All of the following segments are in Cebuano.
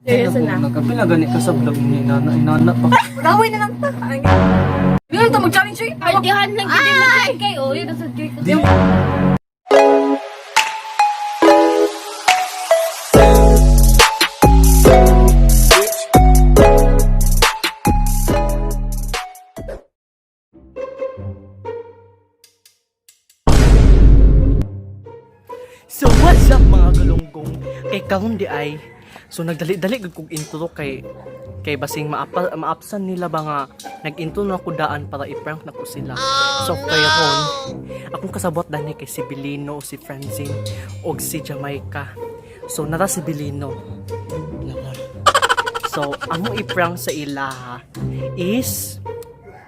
Seryoso na. Nagapila gani ka sa vlog ni Nana, inana pa. Gawin na lang ta. Yun, ito mag-challenge eh. Partihan lang gid mo kay oh, yun sa joy ko. Di So what's up, mga galunggong? Kay karon di ay, so nagdali-dali gud kog intro kay kay basing maapsan nila ba nga nag-intro na ko daan para i-prank na ko sila. So kay ron akong kasabot dani kay si Belino, si Francine og si Jamaica. So nara si Belino. Lamon. So amo i-prank sa ilaha is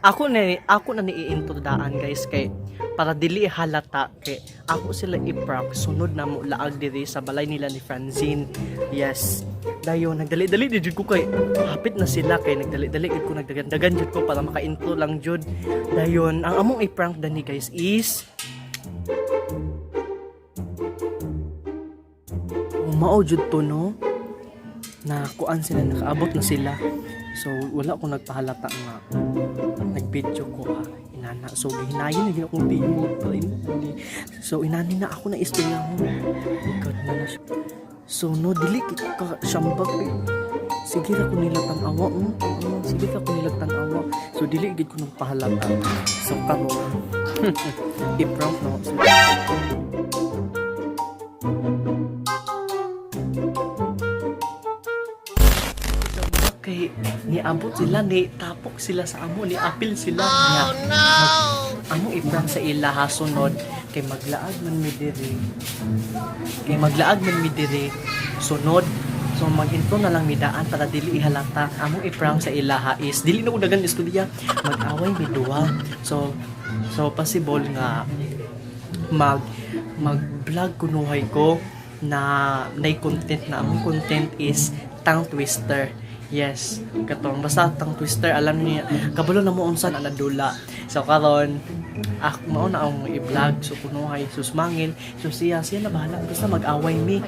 ako na ni i-intro daan, guys, kay para dili halata kay ako sila i-prank. Sunod na mo laag diri sa balay nila ni Francine. Yes, dayon nagdali-dali di jud ko kay hapit na sila, kay nagdali-dali gud ko, nagdagan-dagan jud ko para maka-intro lang jud. Dayon ang among i-prank dani, guys, is oh, mao jud to, no, na kuan sila, nakaabot na sila. So wala ko nagpahalata nga nag-video ko ha, inana. So gihinayon na gid akong tingog pa inani. So inani na ako na istorya ko. God na na siya. So no, dili ka siyambak eh. Sige ra ko nila tan-awa, oh. Oh, sige ra ko nila tan-awa. So dili gid ko nagpahalata. So karon i-prank na ako sila. Kay niabot sila, ni tapok sila sa amo, ni apil sila. Oh, no. Amo i-prank sa ila ha, sunod kay maglaag man mi diri. Kay maglaag man mi diri sunod. So mag-intro na lang mi daan para dili ihalata. Among i-prank sa ilaha is dili na ko dagan istorya, mag-away mi duwa. So possible nga mag mag-vlog kunuhay ko na nay content na among content is tongue twister. Yes, katong basta tongue twister, alam niya, kabalo na mo unsa na nadula. So karon ako mao na ang i-vlog, so kunuhay susmangin, so siya siya na bahala, basta mag-away mi.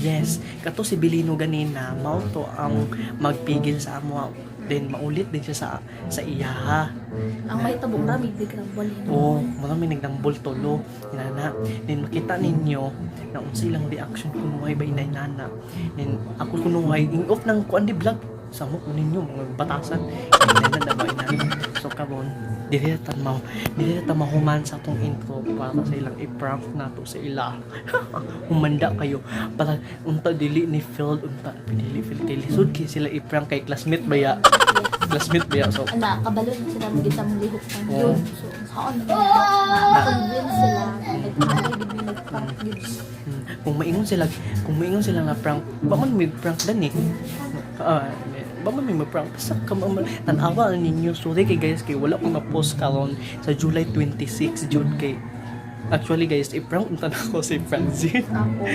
Yes, kato si Bilino ganina mao to ang magpigil sa amo, then maulit din siya sa iyaha. Ang mahitabo rami big rambol. Oo, marami nagdambol tulo, inana. Then makita ninyo na unsa ilang reaction kunuhay ba inay nana. Then ako kunuhay in off ng kuan di vlog. Samok mo ninyo mga batasan. Inana na ba inana. So karon dili ta mahuman sa atong intro para sa ilang i-prank nato sa ila. Humanda kayo para unta dili ni Phil, unta dili Phil kay lisod kay sila i-prank kay classmate ba ya? Classmate ba ya? So Ana, kabalo na sila mo gid among lihok pang Oo. yun. So saon na convince sila nag-away gid mi, nag-prank gid. Kung maingon sila nga prank, ba man may prank dan eh. Ah, ba man may prank basta ka tan-awa na ninyo. Sorry kay guys kay wala ko na-post karon sa July 26 June kay actually, guys, i-prank unta na ako si Francine. Ako.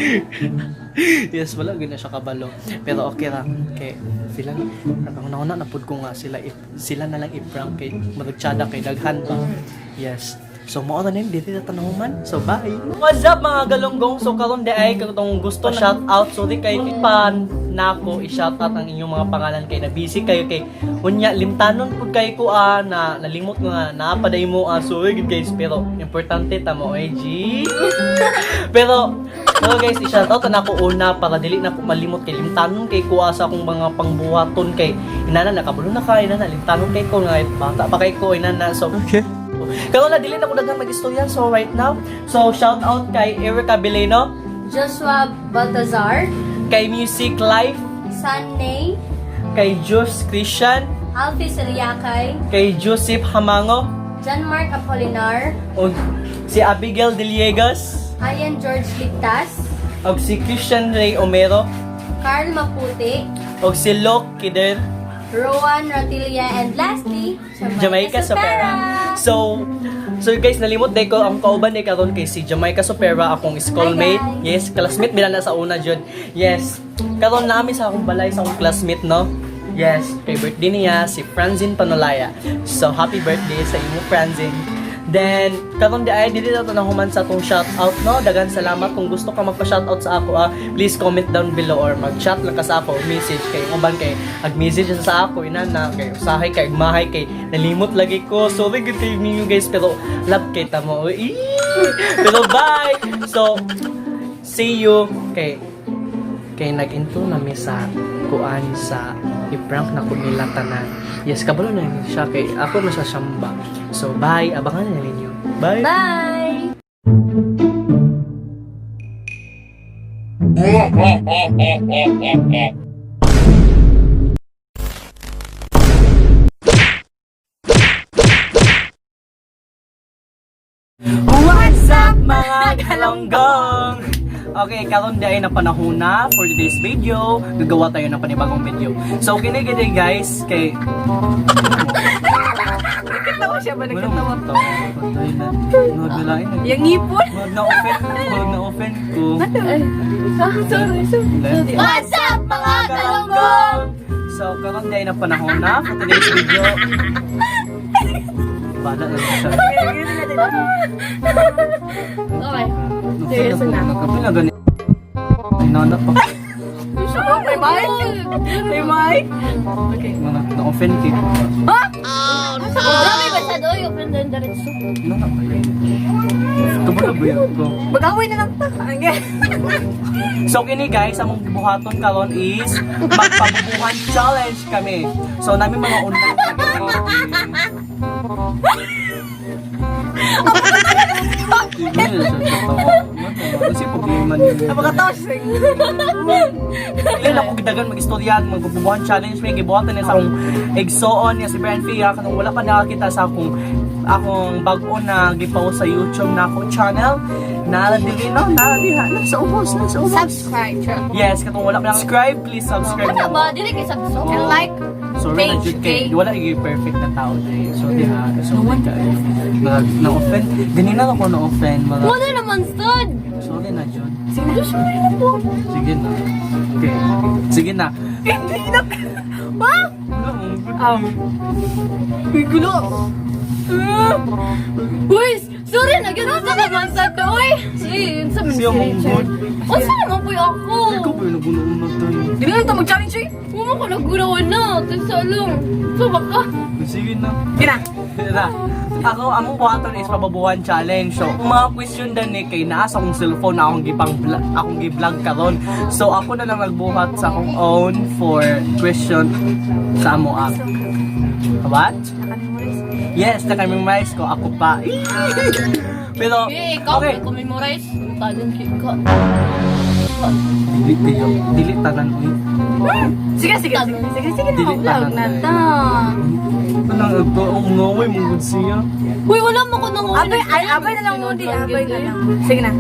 Yes, wala gid na siya kabalo. Pero okay ra kay sila nakahuna na pud ko nga sila sila na lang i-prank kay maragtsada kay daghan ba. Yes. So mao na nin dili na tanahuman. So bye. What's up, mga galunggong? So karon di ay katong gusto na shout out. Sorry kay pan nako i-shout out ang inyong mga pangalan kay na busy kayo kay unya limtanon pud kay ko ah, na nalimot ko nga naapaday mo ah. Sorry gid, guys, pero importante ta mo eh, G. Pero guys, i-shoutout na ako una para dili na ko malimot kay limtanon kay kuha sa akong mga pangbuhaton kay inana nakabulo na ka inana limtanon kay ko nga bata pa kay ko inana. So okay. Karon na dili na ko daghang mag-istorya, so right now, so shout out kay Erica Beleno, Joshua Baltazar, kay Music Life, Sunday, kay Jules Christian, Alfie Siriakay, kay Joseph Hamango, John Mark Apolinar, ug si Abigail Dillegas, Ian George Ligtas, ug si Christian Ray Omero, Carl Maputi, ug si Luke Kider, Rowan Ratilia, and lastly, Jamaica Sopera. So guys, nalimot day ko ang kauban ni karon kay si Jamaica Sopera, akong schoolmate. Hi, guys. Yes, classmate nila na sa una jud. Yes. Karon nami sa akong balay sa akong classmate, no. Yes, kay birthday niya si Francine Panolaya. So happy birthday sa imo, Francine. Then karon di ay dili na to nahuman sa atong shoutout, no. Dagan salamat kung gusto ka magpa-shoutout sa ako, ah, please comment down below or mag-chat lang ka sa ako, message kay uban kay ag-message siya sa ako inana kay usahay kay mahay kay nalimot lagi ko. Sorry good evening you guys, pero love kay tamo. Uy, pero bye. So see you kay kay nag-intro na mi sa kuan sa i-prank na ko nila tanan. Yes, kabalo na yun siya kay ako na siya siyamba. So bye, abangan na ninyo. Bye. Bye! What's up, mga kalonggong? Okay, karon di ay na panahon na for today's video. Gagawa tayo ng panibagong video. So, kini gid guys kay Nagkatawa siya ba? Wala Nagkatawa. mo tawa. Patay na. Nagalain na. Yung ngipon. Wag na offend, wag na offend ko. Sorry, sorry. What's up, mga kalunggong? So, karon di ay na panahon na for today's video. Bala na siya. Okay. Seryoso na. Nagkapil na gani. Inana pa. Oh, may mic. May mic. Okay. Mga na-offend kay ko. Grabe ba siya doy? Open din diretso. Inana pa yun. Kabalo ba yun ko? Mag-away na lang ta. Okay. So kini guys, among gibuhaton karon is magpabubuhan challenge kami. So nami mga una. Kasi problema niyo. Napakatawa siya. Ilan ako gidagan mag-istorya magbubuhan challenge may gibuhatan na sa akong igsoon niya si Brian Fia kanang wala pa nakakita sa akong akong bag-o na gipost sa YouTube na akong channel. Nara dili no, nara diha na sa ubos, na sa ubos. Subscribe. Yes, katong wala pa subscribe, please subscribe. Ano ba? Dili kay subscribe. And like. Sorry na page, jud kay kay- wala gyud perfect na tao dai. So diha, so kay na na-offend. Ganina ako na-offend mga. Wala naman stud. Sorry na jud. Sige, sorry na po. Sige na. Okay. Sige na. Hindi na. Ha? Uy, gulo. Ah. Uy, sorry na ganun sa naman sa uy. Si, unsa man Siya si mong Richard? good. Unsa naman po ako? Ikaw ba yung nagunoon na tayo? Dili lang ta mag-challenge eh. Wala ko nagulawan na. Tasa lang. So baka. Sige na. Sige na. Na. Ako, among buhaton is pababuhan challenge. So, ang mga question din ni kay naa sa akong cellphone na akong gipang akong gi-vlog karon. So, ako na lang nagbuhat sa akong own for question sa amo app. What? Yes, naka-memorize ko. Ako pa. Pero, Eh, ikaw, okay. okay. Ko-memorize. Talon kay ka. Dili kayo. Dili tanan uy. Sige, sige, sige. Sige, sige na. Dili Vlog tanan na uy. ta. Anong ito? Ang ngaway mong good siya. Uy, wala mo ko nang Abay, ay, abay na lang mo di. Abay na lang. Sige na.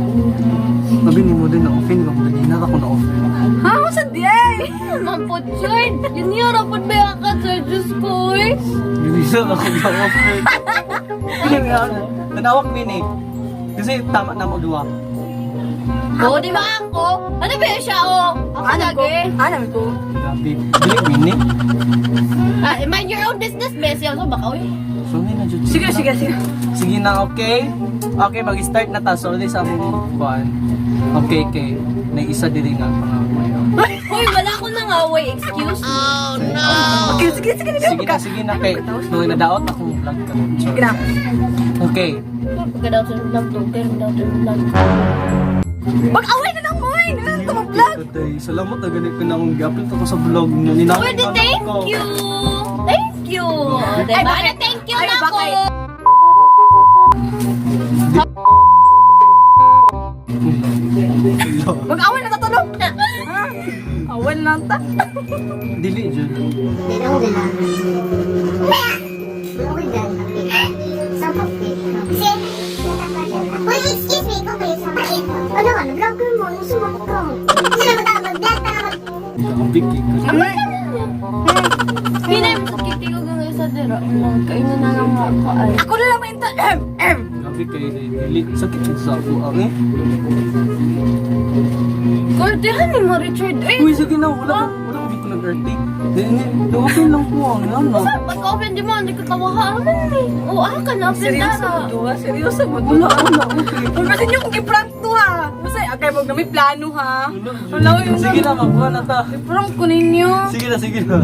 Sabi ni mo din na-offend ka. Ganina ako na-offend. Ha? Ako sa di ay. Naman po, Chard. Yun yun, rapod ba ka sa Diyos ko, eh. Ganina ako na-offend. Tanawak min eh. Kasi tama na mo duwa. Oo, di ba ako? Ano ba yun siya, oh? Ako Ano ko? lagi. Ano ko? Grabe. Dili win eh. Ah, mind your own business, Bessie. Ako baka, uy. Sorry na jud. Sige, sige, sige. Sige na, okay? Okay, mag-start na ta. Sorry sa among kuan. Okay, kay may isa dili nga pangaway. Uy, wala ko nang away. Excuse me. Okay, sige, sige. Sige, Sige na, sige na kay nung nadaot akong vlog karon. Sorry. Sige na. Okay. Pagkadaw sa vlog, doktor, daw sa vlog. Mag-away na lang mo eh. Ano lang mag-vlog? Tatay, salamat na ganit ko na akong gi-upload ako sa vlog niyo. Ninangit Pwede, na thank ako. you. Thank you. Oh, diba? Ay, bakit? Thank you Ay, na ako. bakit? Mag-away na tatulog. Ha? Away na lang ta. Dili jud. Uy, excuse me, ikaw ba yun sa bakit? Ano ka, vlogger mo, yung sumakit ko. Sino ba tayo mag-vlog? Tara mag... Grabe kay ko. Pinay mo sa kikigo ng isa dira. Kaino na lang ako ay. Ako na lang mainta. Ehem, ehem. Grabe kay dili sakit jud sa ako ang eh. Kortehan ni mo Richard eh. Uy, sige na, wala ko wala ko nag-earthquake. Di, okay lang po ang ano. Pag-open di mo, hindi ka tawahan man eh. Oo, ah, ka na open Seryoso dara. mo duha? Seryoso mo Wala, duha? wala, okay. Uy, basin niyo kung i-prank to ha. Basta, agay mo na may plano ha. Wala ko yung Sige na, magkuha na ta. I-prank ko ninyo. Sige na, sige na.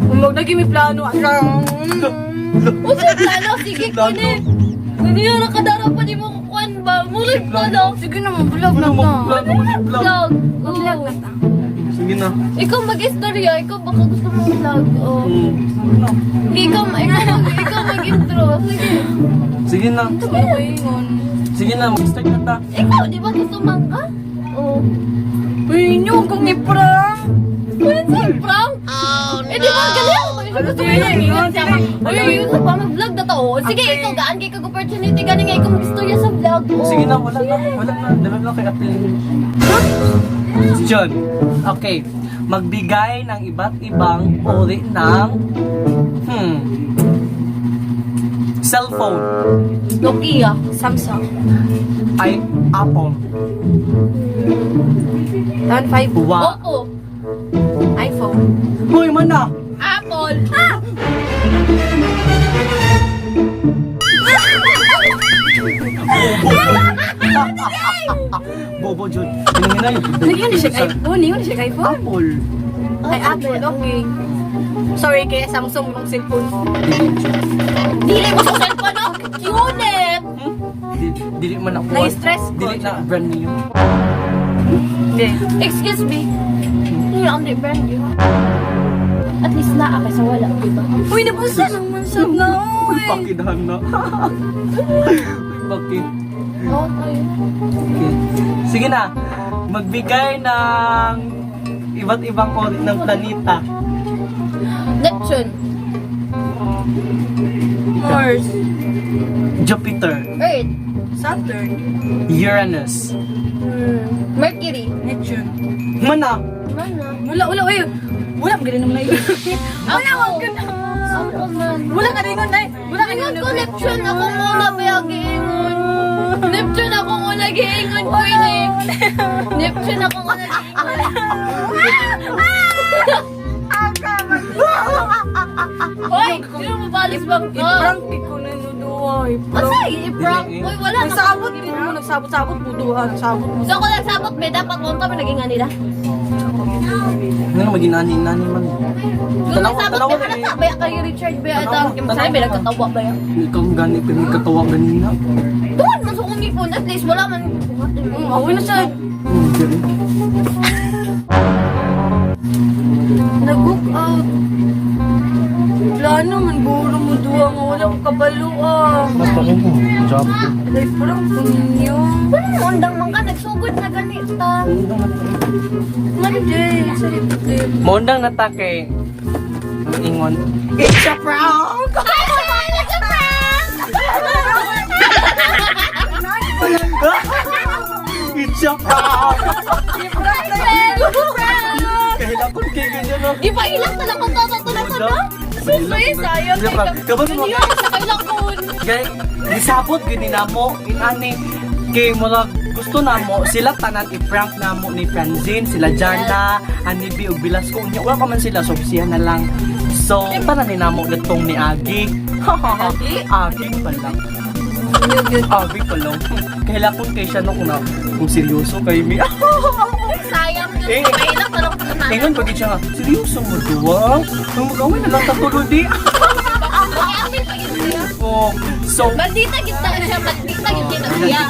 Huwag na may plano. Ang Usa plano, sige Plano. kini. Hindi na nakadara pa di mo kukuan ba? Mulig plano. Sige na, mag-vlog na Wala, ta. magplano, magplano. Vlog. Mag-vlog na ta. Sige na. Ikaw mag-istorya, ikaw baka gusto mo vlog. Oh. Hindi, ikaw mag-intro. Sige. Sige na. Ito ba ko ingon? Sige na, mag-start na ta. Ikaw, di ba gusto man ka? Oh. Uy, inyo, huwag kong i-prank. Wala sa prank. Oh, no. Eh, di ba galing? Gusto mo yung ingon siya. Uy, yun sa pa mag-vlog na to. Oh, sige, ikaw gaan kay kag opportunity gani nga ikaw mag-istorya sa vlog. Oh. Sige na, wala na. Wala na. Dami lang kay Apple. John, okay. Magbigay ng iba't ibang uri ng cellphone Nokia. Samsung. ay Apple. Down 5. Wa. Oppo. iPhone. Hoy, mana! Apple. Ah! Bobo, John. Hinangin yun. Nagyan ni siya iPhone. Nagyan ni siya iPhone. Apple. Ay, Apple. Okay. Sorry, kaya Samsung yung cellphone. Dili mo sa cellphone, oh. Cute. Dili man ako. Na-stress ko. Dili na brand new. Hindi. Excuse me. Hindi ang brand new. At least naa kaysa wala, di ba? Uy, nabusa ng mansab na. Uy, Uy. pakidahan na. Uy, bakit? Okay. Okay. Sige na. Magbigay ng iba't ibang uri ng planeta. Neptune. Mars. Jupiter, Earth. Saturn. Uranus. Mercury. Neptune. Mana? Mana? Wala, wala, uy. Wala, magaling naman na yun. Wala, wag ka na. Ako man. Wala ka rin nun, ay. Wala ka rin Ingon ko, Neptune ako muna ba giingon? Neptune ako muna giingon, Queen eh. Neptune ako muna giingon. Hoy, sino mo balis bang ka? I-prank ko na yung duwa. I-prank. Asa, i-prank? Uy, wala na. Nagsabot din mo. Nagsabot-sabot mo duha. Nagsabot mo. So ako nagsabot, may dapat mo kami naging nila. Ano maging nani-nani man. Kung Tanawa- nagsabot, tanawa may na eh. halata ba kay Richard ba at ang Tanawa- sabi nagkatawa ba yan? Ikaw ang gani pero nagkatawa ganina. Tuwan man sa kong ipon, at least wala man. Away na siya. Dili. Nag-book out. Plano man, guro mo duha nga wala ko kabalo ah. Basta ko job. Ay, prank ko ninyo. Wala mo, undang man ka, nagsugod na ganita. Hindi, sa problema. Mondang nata kay ingon. It's a prank! Ay, it's a prank! It's a prank! Kahit ako kay ganyan no. Di ba ilang talaga kung totoo na? Susoy, sayang. Kapag mo Ganyan, sa kailang kun. Gay, gisabot gyud ni namo inani kay murag gusto namo sila tanan i-prank namo ni Francine, sila Jana, Anibi ug Velasco unya wala pa man sila so siya na lang. So tanan ni namo latong ni Agi. Agi? Agi pa lang. Agi pa lang. Kahilakon kay siya no kung na kung seryoso kay mi. Sayang yun. Eh. Kailang talaga kung na. Ingon pag siya nga, seryoso mo duwa? Kung mag-away na lang tatulo di. Okay, amin pa yun siya. Oh, so Maldita kita siya, maldita yun kita siya.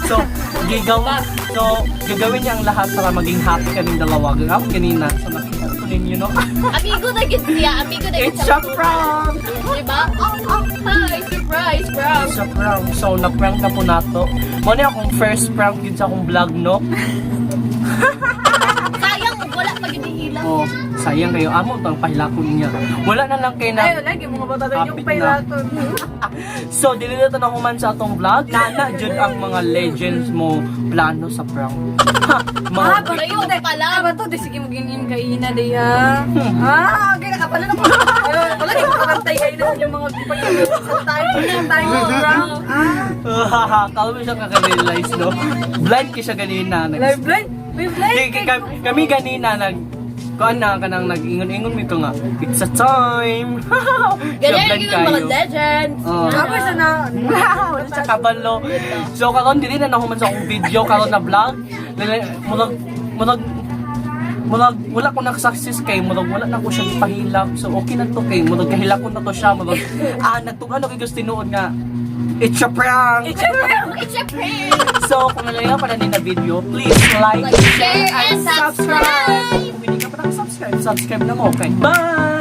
So, gigawa. So, gagawin niya ang lahat para maging happy kaming dalawa. Gagawin kanina. So, nakita ko ninyo, no? Amigo na gid siya, amigo na gid It's a prank! Diba? Hi, surprise, prank. It's a prank. So, na-prank na po nato. Muna akong first prank yun sa akong vlog, no? Sayang, wala pa gid ilang. Oh, sayang kayo. Amo tang pahilakon niya. Wala na lang kay na. Ay, wala, mga bata yung Kapit na. pailaton. So, dili na human sa atong vlog. Nana, jud ang mga legends mo plano sa prank. Ha, mga Ah, bato, Ayun de. pala. Ah, bato, de, sige, maging kaina, de, ha? Ah, okay, nakapala na ko. Wala, di ko kakantay kayo na yung mga pag- sa time, time, prank. Ah. Kala mo siya kaka-realize, no? Blind ka siya ganina. Live blind? May blind? Kami ganina nag Kuan na kanang nag-ingon-ingon mi ko nga it's a time. Ganyan Siya yung mga kayo. legends. Oh. Tapos na. Wala siya kabalo. So karon dili na nahuman sa akong video karon na vlog. Murag murag murag wala ko naka-success kay murag wala na ko siya pahilak. So okay na to kay murag kahilak ko na to siya murag nagtugan ko kay gusto tinuod nga it's a prank. It's a prank! It's a prank! So kung nalayo pa na din na video, please like, Like, share, and subscribe! Kung hindi ka pa nakasubscribe, subscribe na mo. Okay, bye!